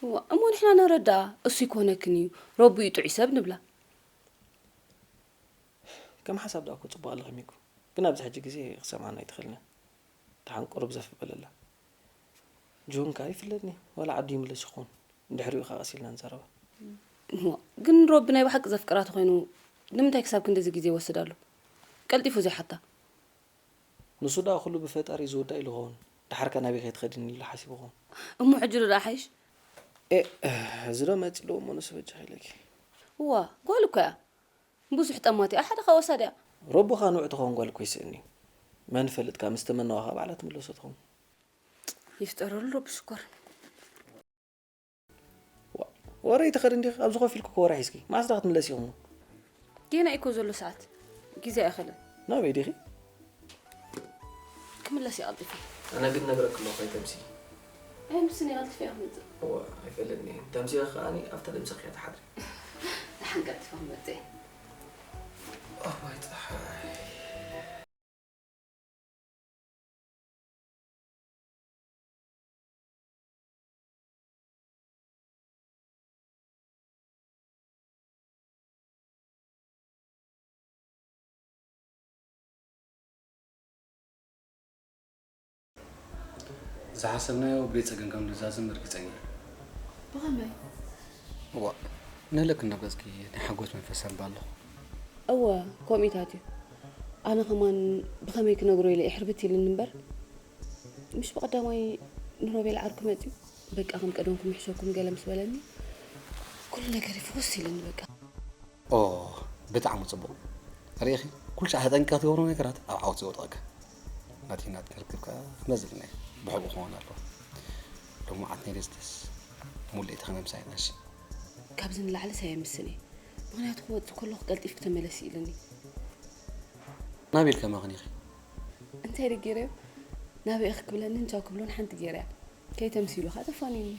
እዋ እሞ ንሕና ንረድኣ እሱ ይኮነክን እዩ ሮቢ እዩ ጥዑይ ሰብ ንብላ። ከም ሓሳብ ደኣ እኮ ጽቡቕ ኣለኺ ሚኩ። ግን ኣብዚ ሕጂ ግዜ ክሰምዓና ኣይትኽእልን እያ። ደሓን ቁሩብ ዘፍ በለላ። ጆን ከኣ ይፍለጥኒ ዋላ ዓዱ ይምለስ ይኸውን። ድሕሪኡ ከኣ ቀስ ኢልና ንዛረባ። እሞ ግን ሮቢ ናይ ብሓቂ ዘፍቅራ ተኾይኑ ንምንታይ ክሳብ ክንድዚ ግዜ ይወስድ ኣሎ? ቀልጢፉ ዘይሓታ። ንሱ ደኣ ኩሉ ብፈጣሪ ዝውዳእ ኢሉ ይኸውን። ደሓር ከ ናበይ ከይትኸድኒ ኢሉ ሓሲቡ ይኸውን። እሞ ሕጂ ዶ ደኣ ሓይሽ? ኤእ እዚ ዶ መጺ ኣለዎ እሞ ንሱ በጃኺ ኢለኪ። እዋ ጓል እኮ እያ። ብዙሕ ጠማት እያ ሓደ ካብ ወሳድ እያ። ሮቢ ከኣ ንዑ ትኸውን ጓል እኮ ይስእን እዩ። መን ይፈልጥ ከኣ ምስ ተመነዋ ከኣ ባዕላ ትምለሶ ትኸውን። ይፍጠረሉ ሮቢ ሽኮር። ወረ ይትኸድ እንዲኺ ኣብዚ ኮፍ ኢልኪ እኮ ወረ ሒዝኪ መዓስ ዳ ክትምለሲ ኢኺ እሞ? ጌና እዩ እኮ ዘሎ ሰዓት ግዜ ኣይኸለን። ናበይ ዲኺ? ክምለስ እየ ቀልጢፈ። ኣነ ግን ነግረኪ ኣለኹ ከይተምሲ። ኣየምስን እየ ቀልጢፈ እየ ክመፅእ። እወ ኣይፈለጥን እየ ተምሲኺ ከዓኒ ኣብታ ድምፅኺ እያ ትሓድሪ። ደሓን ቀልጢፈ ክመፅእ እየ። እዋይ ፀሓይ። ዝሓሰብናዮ ብዘይ ጸገም ከም ንዛዝም ርግጸኛ እየ። ብኸመይ? እዋእ፣ ንህለክ እናገጽኪ ናይ ሓጎስ መንፈስ ኣንብባ ኣለኹ። እወ፣ ከምኡታት እዩ። ኣነ ኸማን ብኸመይ ክነግሮ ኢለ እየ ሕርብት ኢልኒ እምበር፣ ምሽ ብቐዳማይ ንሮቤል ዓርኩ መጺኡ፣ በቃ ከም ቀደምኩም ይሕሸኩም ገለ ምስ በለኒ፣ ኩሉ ነገረይ ፍኹስ ኢልኒ በቃ። ኦ ብጣዕሚ ጽቡቕ ርኢኺ ኩሉ ሻዕ ተጠንቂቕካ ትገብሮ ነገራት ኣብ ዓወት ዘውድቐካ ናተይ ናትኪ ርክብ ከኣ ክመዝልና እዩ ብሕቡእ ክኸውን ኣለዎ ሎማዓት ናይ ደስደስ ሙልእቲ ክነምሳ ኢና እሺ ካብዚ ንላዕሊ ሳየምስን እየ ምኽንያቱ ክወጽእ ከለኹ ቀልጢፍኪ ተመለሲ ኢሉኒ ናበይ ኢልካ መኽኒኺ እንታይ ድገይረዮ ናበይ ኢኺ ክብለንን ቻው ክብሎን ሓንቲ ገይረያ ከይተምሲሉ ከዓ ተፋንዩኒ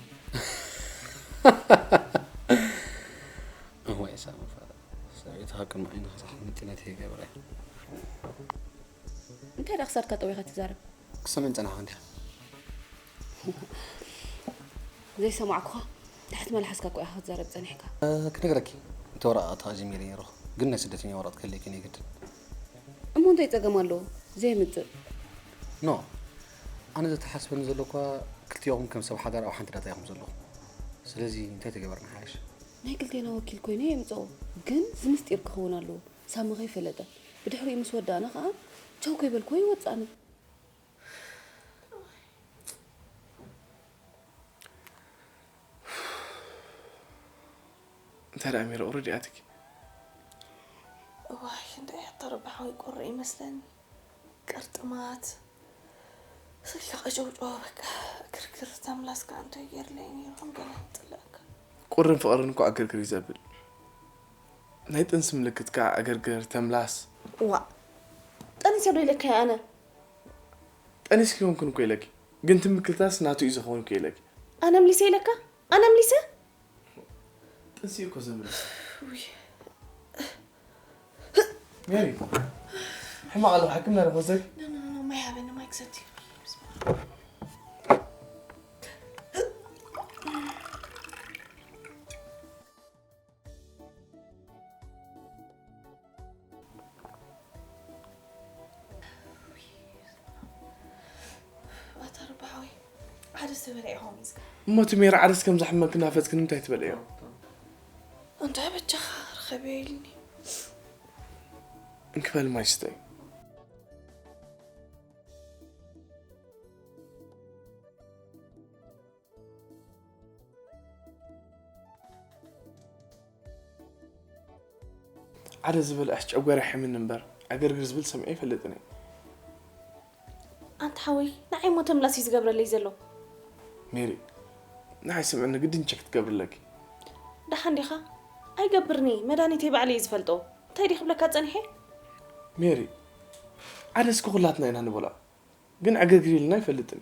እዋይ ሳሚ ፋራ ሰበይትኻ ቅድሚ ዓይንኻ ሳሕምጥነት ይገብረ እንታይ ደኣ ክሳድካ ጠዊኻ ትዛረብ ክሰምዕን ጸናሕኻ እንዲኻ ዘይሰማዕኩኻ ታሕቲ መልሓስካ እኮ ኢኻ ክትዛረብ ጸኒሕካ ክነግረኪ እቲ ወረቐት ተቐዚሙ ኢለ ነይረኹ ግን ናይ ስደተኛ ወረቐት ክህልየኪ ናይ ግድን እሞ እንታይ ጸገም ኣለዎ ዘየምጽእ ኖ ኣነ ዘተሓስበኒ ዘሎ እኳ ክልቲኦኹም ከም ሰብ ሓዳር ኣብ ሓንቲ ዳታ ኢኹም ዘለኹም ስለዚ እንታይ ተገበርና ሓይሽ ናይ ክልቴና ወኪል ኮይነ የምጽኦ ግን ዝምስጢር ክኸውን ኣለዎ ሳሚ ከይፈለጠ ብድሕሪኡ ምስ ወዳእና ከኣ ቻው ከይበልክዎ ይወጽኣኒ እንታይ ደኣ ሜሪ ኦረዲ ኣትኪ እዋይ እንታይ ሕቶ ረቢ ሓወይ ቁሪ ይመስለኒ ቅርጥማት ስለ ቀጨውጨዋ በቃ ክርክር ተምላስካ እንታይ ገይርለይ ነይሩ ከም ገለ ንጥለካ ቁርን ፍቕርን እኮ ዕግርግር እዩ ዘብል ናይ ጥንሲ ምልክት ከዓ ዕግርግር ተምላስ ዋእ ጠኒሰ ዶ ኢለካ ኣነ ጠኒስኪ ይኾንክን እኮ ኢለኪ ግን ትምክልታስ ናቱ እዩ ዝኸውን እኮ ኢለኪ ኣነ ምሊሰ ኢለካ ኣነ ምሊሰ ጥንሲ እኮ ዘምልስ ሜሪ ሕማቕ ኣለኹ ሓኪም ናረኸ ወሰድ ማይ ሃበኒ ማይ ክሰቲ ኣታ ርባሕ ዝተበለ ኢኹም ይዝጋ። እሞ እቲ ሜሪ ዓደስ ከም ዘሕመኪ ናፈጥክኒ እንታይ ትበልዮ? እንተ በጃኻ ርኸበ ኢልኒ። እንክበል ማይ ስተይ። ዓደ ዝበልዐስ ጨጓራ ይሕምን እምበር፣ ዕግርግር ዝብል ሰሚዐ ኣይፈልጥን እየ። ኣንታ ሓወይ፣ ንዓይ እሞ ተምላስ እዩ ዝገብረለይ ዘሎ። ሜሪ፣ ንዓይ ስምዕኒ ግድን ቸክ ክትገብርለኪ። ደሓን ዲኻ? ኣይገብርኒ፣ መድሃኒተይ ባዕለይ እየ ዝፈልጦ። እንታይ ድየ ክብለካ ጸኒሐ? ሜሪ፣ ዓደስ እኮ ኩላትና ኢና ንበልዖ፣ ግን ዕግርግር ኢልና ኣይፈልጥን።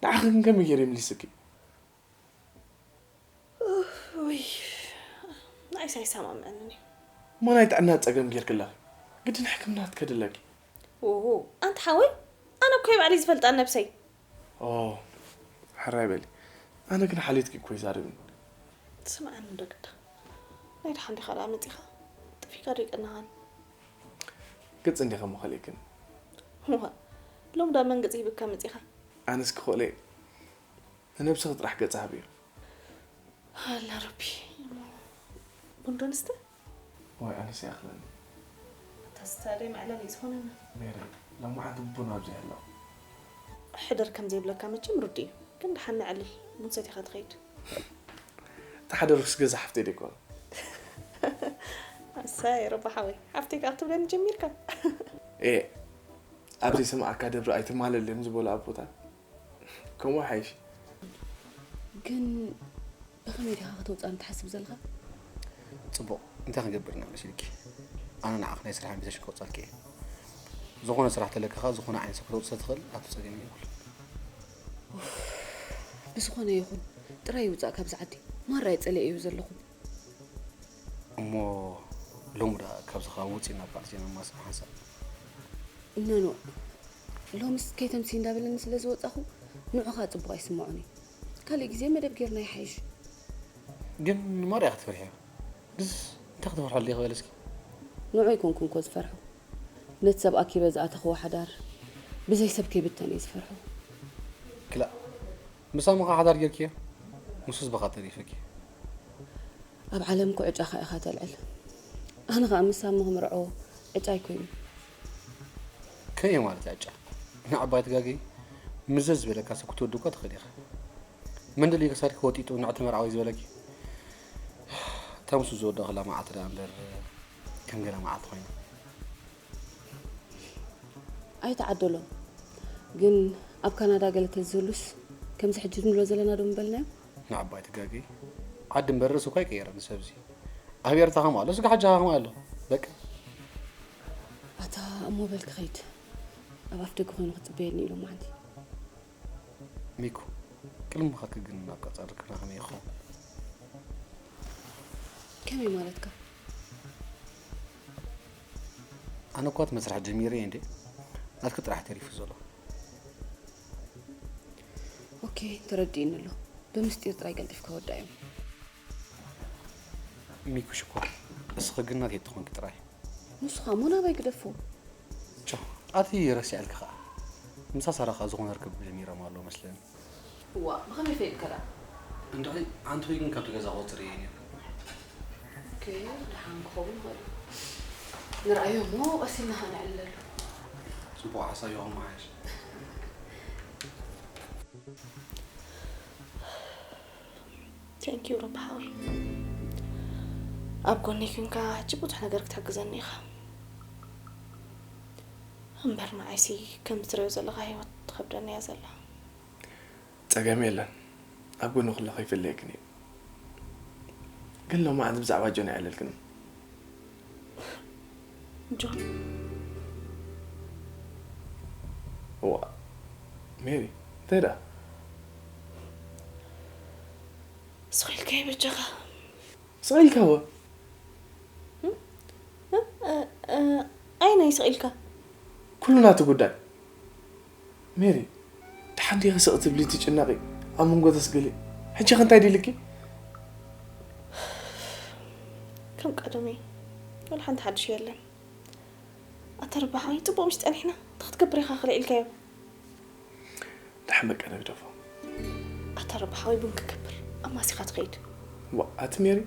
ንዓኺ ግን ከመይ ገይረ ይምሊስኪ? ውይ፣ ንዓይስ ኣይሰማምዐንን እዩ። እሞ ናይ ጥዕና ጸገም ጌርኪ ኣለኺ፣ ግድን ሕክምና ክትከዲ ኣለኪ። ው፣ ኣንታ ሓወይ፣ ኣነ እኮ እየ ባዕለይ ዝፈልጣ ነብሰይ። ኦ፣ ሕራይ በሊ። ኣነ ግን ሓልዮትኪ እኮ ይዛረብኒ። ትስምዓኒ ዶ ግዳ? ናይ ደሓን ዲኻ ደኣ መጺኻ? ጠፊእካ ዶ ይቀናኻኒ? ግልጺ እንዲኻ እሞ ከሊእክኒ። እዋ፣ ሎም ደኣ መን ገጽ ሂብካ መጺኻ? ኣነስ ክኽእሎ እየ። ንነብስኺ ጥራሕ ገጽ ሃብዮ። ኣላ ረቢ። ቡን ዶ ንስተ? ዋይ ኣነስ ይኣኽለኒ። ተስታደይ መዕለሊ ዝኾነና። ሜሪ፣ ሎማዓንቲ ቡን ኣብዚ ኣሎ። ሕደር ከም ዘይብለካ መቸም ርዱእ እዩ። ግን ደሓን ንዕልል፣ ቡን ሰቲኻ ትኸይድ። ተሓደርኩስ ገዛ ሓፍተይ ደይኮነ። ኣሳይ ረባ ሓወይ፣ ሓፍተይ ከኣ ክትብለኒ ጀሚርካ። ኤ፣ ኣብ ዘይሰምዓካ ደብሪ ኣይትማለል እዮም ዝበሉ ኣቦታት። ከምኡ ሓይሽ። ግን ብኸመይ ዲኻ ከተውፅኣኒ ትሓስብ ዘለኻ? ፅቡቕ፣ እንታይ ክንገብር ኢና መሲልኪ? ኣነ ንዓኺ ናይ ስራሕ ኢንቪቴሽን ከውፅኣልኪ እየ። ዝኾነ ስራሕ ተለካ ኸዓ ዝኾነ ዓይነት ሰብ ከተውፅእ ትኽእል፣ ኣብቲ ፀገም የብሉን። ብዝኾነ ይኹን ጥራይ ይውፃእ ካብዚ ዓዲ። ማራ እየ ፀሊኤዮ ዘለኹ። እሞ ሎሚ ደኣ ካብዚ ከባቢ ውፅእ ናብ በዓል ዜና ማስብ ሓንሳብ። ኖኖ፣ ሎምስ ከይተምሲ እንዳበለኒ ስለ ዝወፃኹ ንዑኻ ፅቡቕ ኣይስምዖን እዩ። ካልእ ግዜ መደብ ጌርና ይሓይሽ። ግን ማርያ ክትፈርሕያ? ግዝ እንታይ ክትፈርሐሉ ኢኺ በለ እስኪ? ንዑ ኣይኮንኩን ኮ ዝፈርሖ፣ ነቲ ሰብ ኣኪበ ዝኣተኽዎ ሓዳር ብዘይ ሰብ ከይብተን እየ ዝፈርሖ። ክላእ ምሳምኻ ሓዳር ጌርክዮ? ምስ ህዝብኻ ተሪፈኪ። ኣብ ዓለም ኮ ዕጫኻ ኢኻ ተልዕል። ኣነ ኸኣ ምሳሙ ክምርዖ ዕጫ ኣይኮይኑ። ከየ ማለት ዕጫ ንዓባይ ትጋገይ ምዘዝ ዝበለካ ሰብ ክትወዲ እኳ ትኽእል ኢኻ። መንደል እዩ ክሳድኪ ወጢጡ ንዕ ተመርዓዊ ዝበለኪ። እታ ምስኡ ዝወደእኽላ መዓልቲ ደኣ እምበር ከም ገለ መዓልቲ ኮይና። ኣይተዓደሎን። ግን ኣብ ካናዳ ገለ ተዝህሉስ ከምዚ ሕጂ ንብሎ ዘለና ዶ ምበልናዮ? ንዓባይ ትጋገይ ዓዲ እምበር ርእሲ እኳ ኣይቀየረን ሰብዚ። ኣብ ኤርትራ ከም ኣሎ ስጋ ሓጃኻ ከም ኣሎ በቃ። ኣታ እሞ በል ክኸይድ። ኣብ ኣፍ ደገ ኮይኑ ክጽበየኒ ኢሉ ማዓንቲ። ሚኩ ቅድሚ ምኻድኪ ግን ናብ ቀጻሪ ርክብና ከመይ ይኸውን? ከመይ ማለትካ? ኣነ እኳ እቲ መስርሕ ጀሚረ እየ እንዴ ናትኪ ጥራሕ ተሪፉ ዘሎ። ኦኬ ተረዲእኒ ኣሎ። ብምስጢር ጥራይ ቀልጢፍካ ወዳዮም። ሚኩ ሽኮር እስኺ ግን ናተይ ትኾንኪ ጥራይ። ንስኻ እሞ ናባይ ግደፎ። ቻው ኣቲ ረሲዐልኪ ኸዓ። ምሳ ሳራ ኸዓ ዝኾነ ርክብ ጀሚሮም ኣለዉ መስለኒ። እዋ ብኸመይ ፈሊጥካ ደኣ? እንድዒ ኣንቲ ግን ካብቲ ገዛ ክወፅእ ርእየ ነይረ። ኦኬ ደሓን ክኸውን ይኽእል እዩ። ንርኣዮ እሞ ቀስ ኢልና ኸዓ ነዕልለሉ። ፅቡቕ ሓሳብ እዩ ከመሓየሽ። Thank you ረቢ ሓወይ፣ ኣብ ጎነይ ኮንካ ሕጂ ብዙሕ ነገር ክትሕግዘኒ ኢኻ። እምበር ንዓይሲ ከምዚ ትሪኦ ዘለኻ ህይወት ትኸብደኒ እያ ዘላ። ጸገም የለን፣ ኣብ ጎንኺ ኣለኹ ኣይፍለየክን እየ። ግን ሎማዓንቲ ብዛዕባ ጆን ኣየዕለልክን። ጆን። እዋ ሜሪ እንታይ ደኣ? ስቕ ኢልካ በጃኻ። ስቕ ኢልካ እወ። ኣየናይ ስቕ ኢልካ? ኩሉ ናቱ ጉዳይ። ሜሪ፣ ደሓን ዲኺ ስቕ ትብሊ ትጭነቒ፣ ኣብ መንጎ ተስግሊ? ሕጂ ኸ እንታይ ደሊኪ? ከም ቀደመይ ወላ ሓንቲ ሓድሽ የለን። ኣታ ረባሓወይ፣ ጽቡቕ ምሽ ጸኒሕና፣ እንታይ ክትገብር ኢኻ ክልዒልካዮ? ደሓን በቃ ነግደፎ። ኣታ ረባሓወይ ቡን ክገብር ኣማሲኻ ትኸይድ። ዋ ኣቲ ሜሪ፣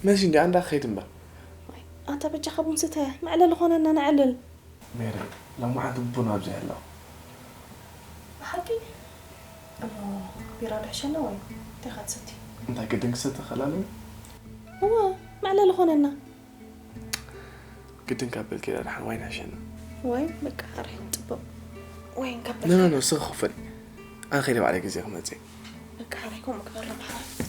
መሲ እንዲ ኣንዳ ክኸይድ እምበር። ኣታ በጃኻ ቡን ስተ፣ መዕለሊ ኾነና ነዕልል። ሜሪ፣ ሎማዓንቲ ቡን ኣብዚሐ ኣለኹ። ብሓቂ? እሞ ቢራ ዶ ሕሸና ወይ እንታይ ኢኻ ትሰቲ? እንታይ ግድን ክሰቲ ክኽእል ኣለኒ? እወ፣ መዕለሊ ኾነና። ግድን ካብ በልኪ ደኣ ደሓን ዋይን ሕሸና። ወይ በቃ ኣርሒ ጽቡቕ። ወይን ካብ ኖ ኖ ኖ፣ ስኺ ክፈሊ። ኣነ ከይደ ባዕለይ ግዜ ክመጽእ። በቃ ሓራይ ከምኡ ግበር ረባሓወይ።